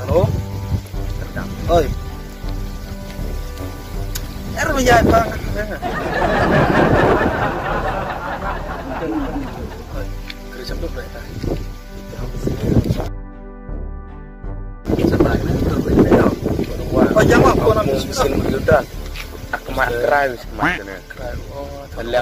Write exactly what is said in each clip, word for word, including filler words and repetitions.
Oh. Oi. Er mya pa. Kerja tu berita. Oh, jangan apa nak. Aku mak kerai, mak kena. Oh, kerai.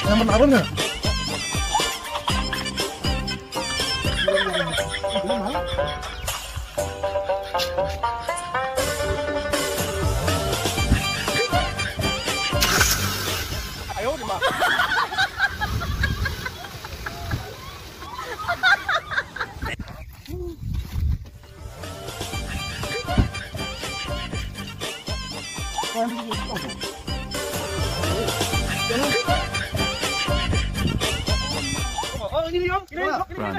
Yang benar benar. Run.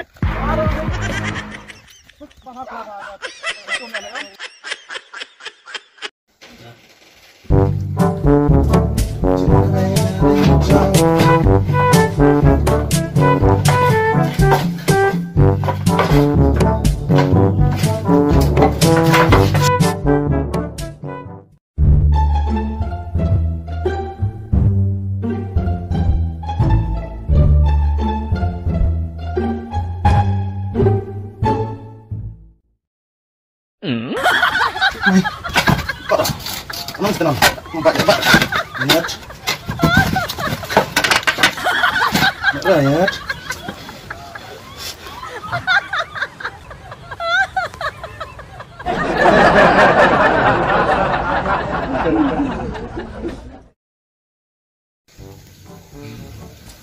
Anong tenang? Empat, empat. Ingat. Ingat.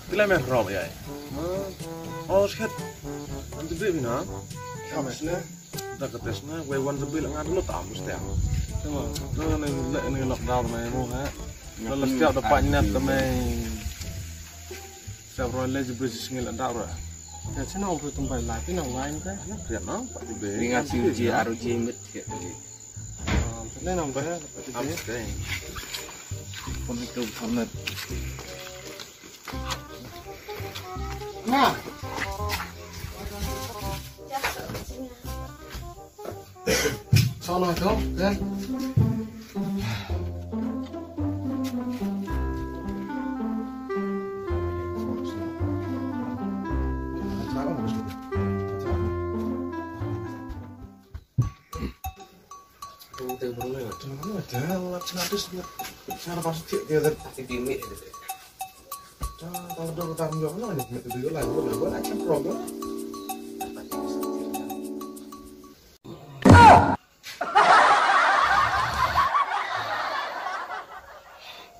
Pila mer rok ya. Oh, shit. Nanti beli na. Kamu sini. Dah ke tes na, wei wan sebil ngat lu tam setiap. Sama. Nah, ni ni lockdown mai mo ha. Kalau setiap dapat nyat kami. Setiap orang lagi beli singil ada orang. Ya, sini orang tu tempat lagi nak lain ke? Ya, biar nampak tu be. Ingat si uji, aru jimit sikit tadi. Ah, betul nampak ya. Am stay. Pun itu pun. Nga. Sono to, kan?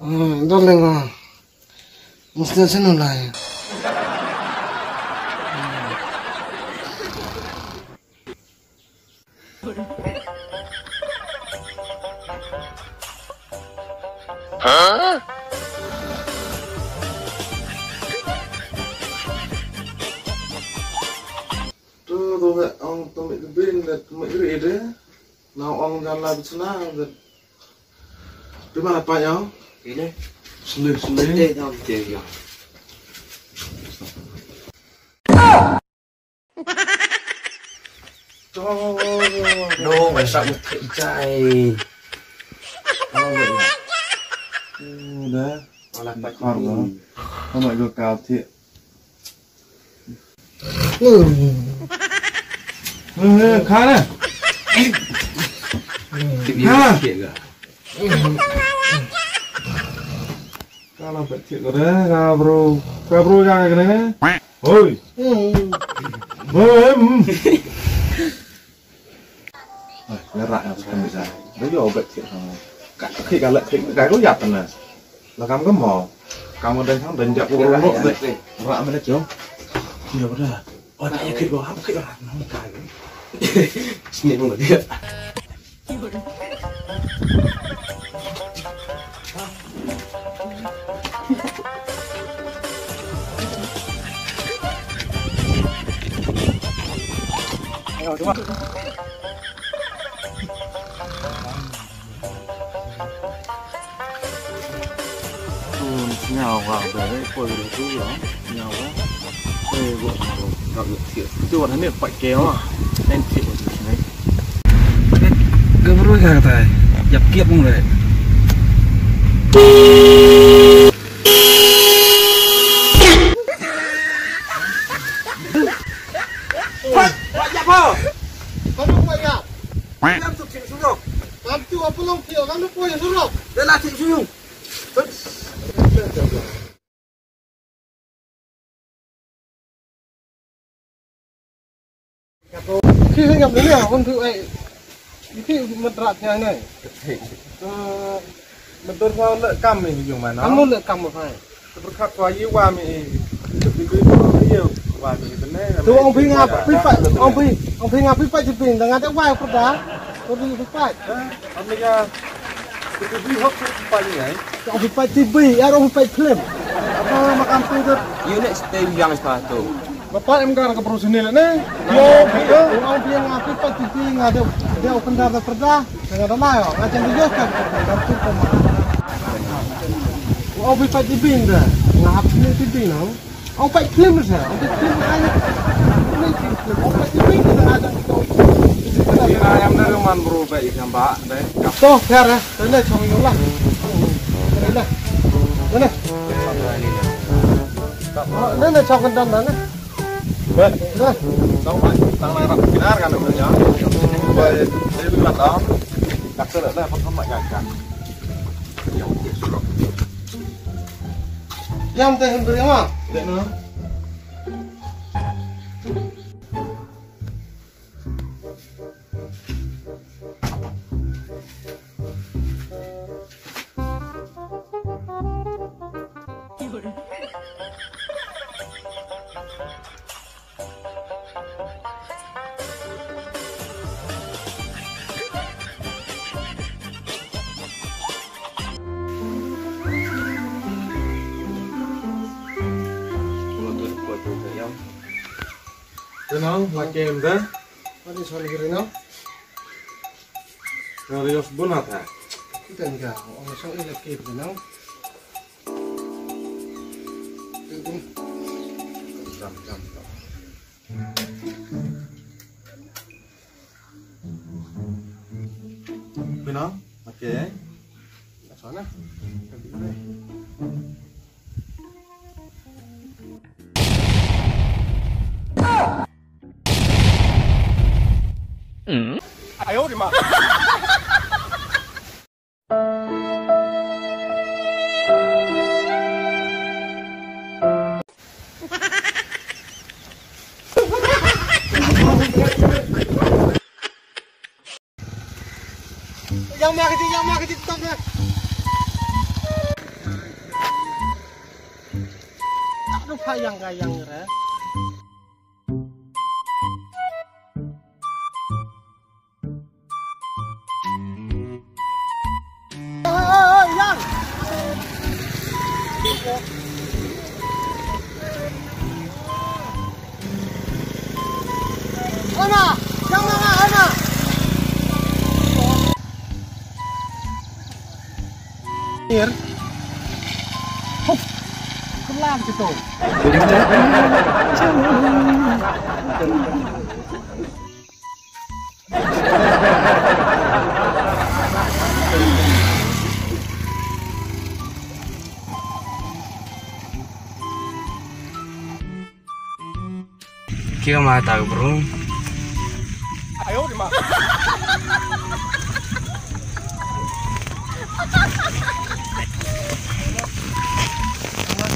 Hmm, darling, ah. Mesti sino lai. Bin dat ma iri de. Na ong jan la bichna dat. Bi ma la pa yau. Ini. Sele sele. Eh, jam je ya. No, masa mesti jai. Oh, ya. Udah. Malah tak. Kau nak juga kau tik. Khana. Khana. Ka la pet thiah ka re, ka bro. Ka bro ka kane ne. Hoi. Hoi. Ai, nga rak nga pet thiah ka re. Ba ïoh pet thiah ka re. Ka, ka, ka, ka, ka, ka, ka, ka, ka, la kam ka mo. Kam ka dang thang dang jak ko ro de. Rak me de jong. Ïa ba da. Oh, tak ïa kit ko, hap kit rak nang ka. Sini mo dia. Ayo, coba. Tun sñiaw ka ba dei poi ruh tu ya, sñiaw ka. Eh, buh sñiaw ka, ka ïoh thiah. Tu wan hangne pait ke ma. Nen thiah wan hangne. Ka brui ka tai. Yap kiap mong dei. Pait, pait yap ha. Ka brui pait yap. Lam tu thiah surok. Lam tu apa long thiah, lam tu poi surok. Dah lah thiah surok. Khi ngam ni ya, kon tu ai. Khi matra tia nai. Mentor sa le kam ni yung mana? Kamu le kamu hai. Seberkat tua yi wa mi. Seperti itu wa mi benar. Tu ong phi nga phi pat, ong phi, ong phi nga phi pat jipin dengan tak wa perda. Tu phi pat. Amiga, itu di hok tu pali ai. Ong phi pat T V, ya ong phi pat film. Apa makam tu tu? Unit stay yang sepatu. Bapak em ka ka pro sini le ne. Yo, yo, ong phi nga phi pat T V nga de, de open dar da perda. Nga da la yo, nga chen de yo ka. Ong phi pat T V nda. Nga hap ni T V no. Ong peit film sa, ong peit film ai. Ong peit film, ong peit film sa ada. Ina yang na roman bro ba ikam ba dai. To, kar eh. Tene chong yola. Tene. Tene. Tene chong kan dan na. Ba. Tong ba, tang na rap kinar kan ya. Ba, dia tu lah tau. Tak ada lah, apa sama kan. Yang dia suruh. Yam te hynrei ma. Dei no. Renang, pakai enda. Pakai soal lagi renang. Renang Yos Bunata. Kita enggak, orang soal lagi renang. Jam, jam, jam. Pino? Okay. Sana. Ayo, di ma. Yang ma kiti, yang ma kiti, stop na. Tak lupa yang gayang re. Ana, yang Mir. Hop. Kelam situ. Kio ma ta bro.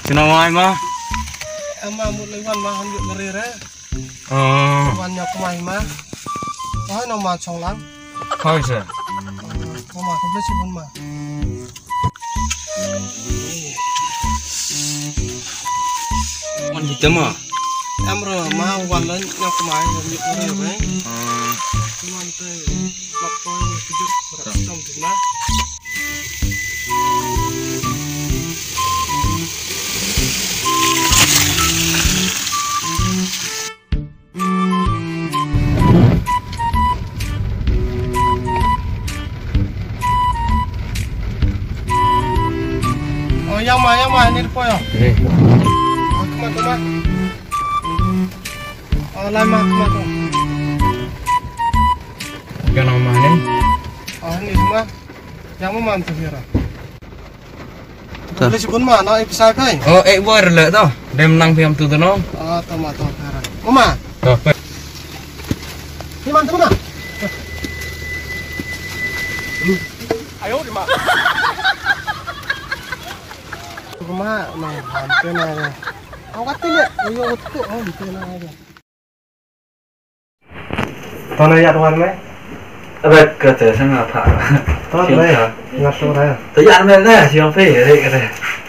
Chino mai ma. Ama mut lei wan ma han yuk ngari re. Oh. Wan nyok mai ma. Oi no ma chong lang. Hoi sir. Ko ma ko besi bun ma. Wan kita ma. Em ro ma wan lan nyok mai wan yuk ngari re. Hmm. Wan te mak ko kejut rak stom tu ma. Oh, yang ma, yang ma, ini depo ya. Eh. Aku ma, aku ma. Oh, lai ma, aku ma, aku. Kan ma ni. Oh, ini semua. Yang ma man tu kira. Boleh sibun ma, na episai kai. Oh, eh, bor le to. Dem nang piam tu tu no. Oh, to ma to kara. Mama. To, pe. Ni man tu ma. Ayo di ma. Mama, no, hampir na ya. Awat ni, ayo tu, hampir na ya. Tona ïa wan me. Abe kata sanga pha. Tona me. Ngat tu raya. Ta ïa me na siang pe re kata.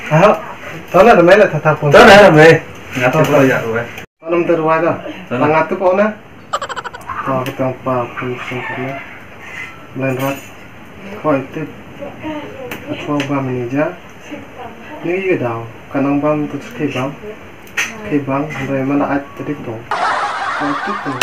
Ah. Tona me la tata pun. Tona me. Ngat tu ïa wan. Tona me terwa da. Ngat tu pona. Ta kita pa pun sing kena. Line rat. Koi tip. Atwa ba manager. Ni ïa daw, ka nang bam tu khie bam. Khie bam, hynrei mana ai tdik dong. Ai tdik dong.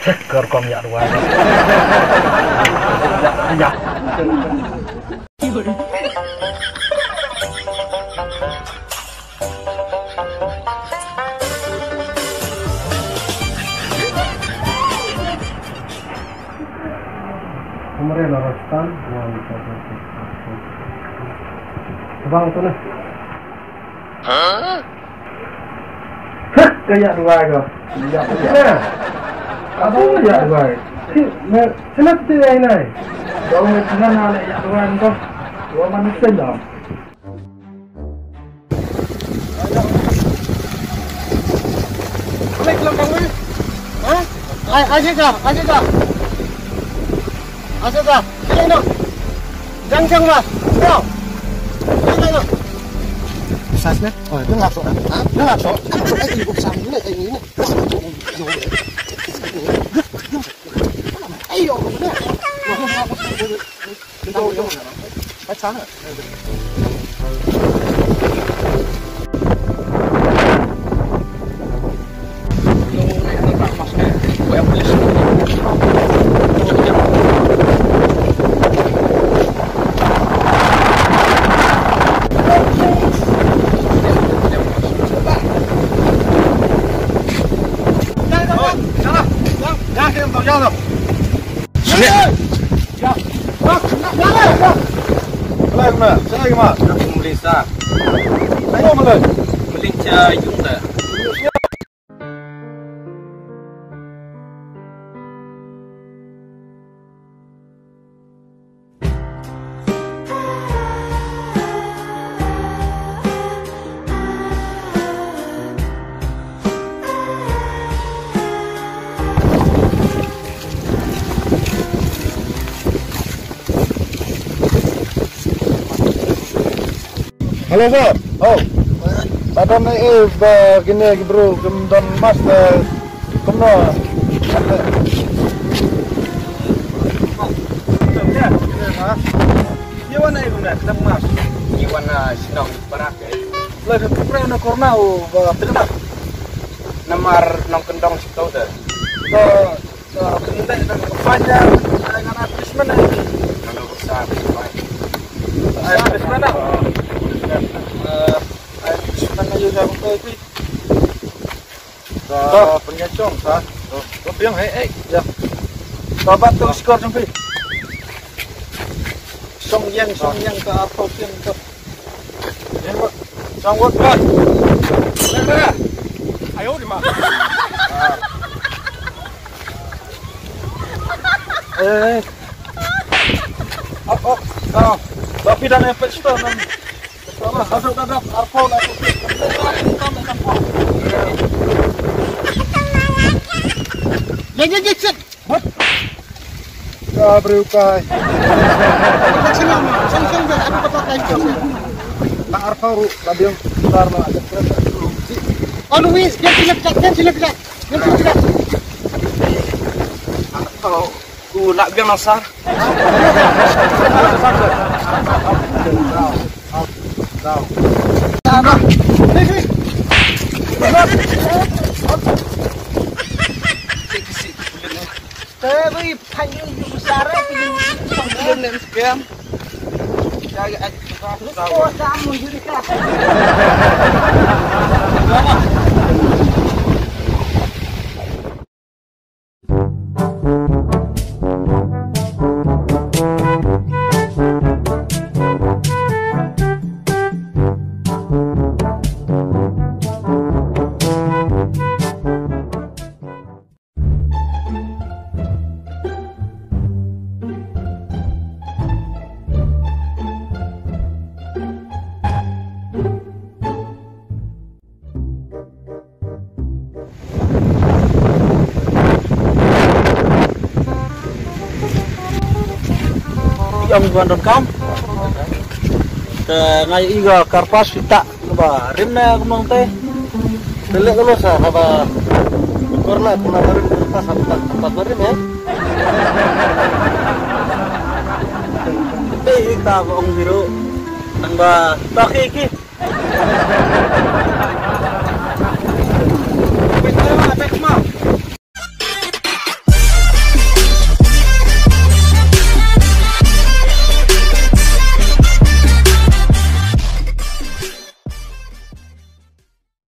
Cek ke rukom ïa dua. Ïa, ïa. Kemare la rastan, wan, wan, wan, wan. Tebang tu nah. Hah? Hah, ka ïa duwai ko. Ïa duwai. Aduh, ïa duwai. Ki, me, sila tu ïa inai. Kau me sila na le ïa duwai ko. Wa man sen dong. Ai, ai, ai, ai, ai. Ai, ai, ai. Ai, ai, ai. Jang, jang, ma. Jang, jang, jang. Sas ne? Oh, dengar sok. Dengar sok. Ai, ai, ai. Ayo. Malaysia. Malaysia. Hello, sir. Oh. Ba don ei ei ba kine ki briew kim don mask, kumno? Ïa wan ei kumne kdang mask. Ïa wan shnong parak. La ka kupra na korna u ba tengna. Namar nongkyndong sito de. Ka, ka pynleh na ka kampanya, ai ngan ai Christmas na. Ngan ai Christmas na. Ai Christmas na. Ai Christmas na ïa ka kampanya. Ka pynïaid shong ka. Ka biang hei ei. Ïa. Ka bat tu skor jong phi. Shong ïeng, shong ïeng ka arphew ïeng ka. Ïeng wat. Shong wat bat. Ayo di ma. Eh. Up, up. Down. Ba phi dang ïa pet shito nang. Lagi gicit. Ka briew kai. Tang arphew ruh ka biang tar ma. Always get in the cut, get in the cut, get in the cut. Arphew. Ku nak biang nang sar. Ïa, wan donkam. Te nga ïohi ka karpas kita ba rim ne kumno te. Te leh ka lo sa haba korna kumno ba rim karpas haba ta ba rim eh. Te ita ba ong biru. Tang ba ta ki ki.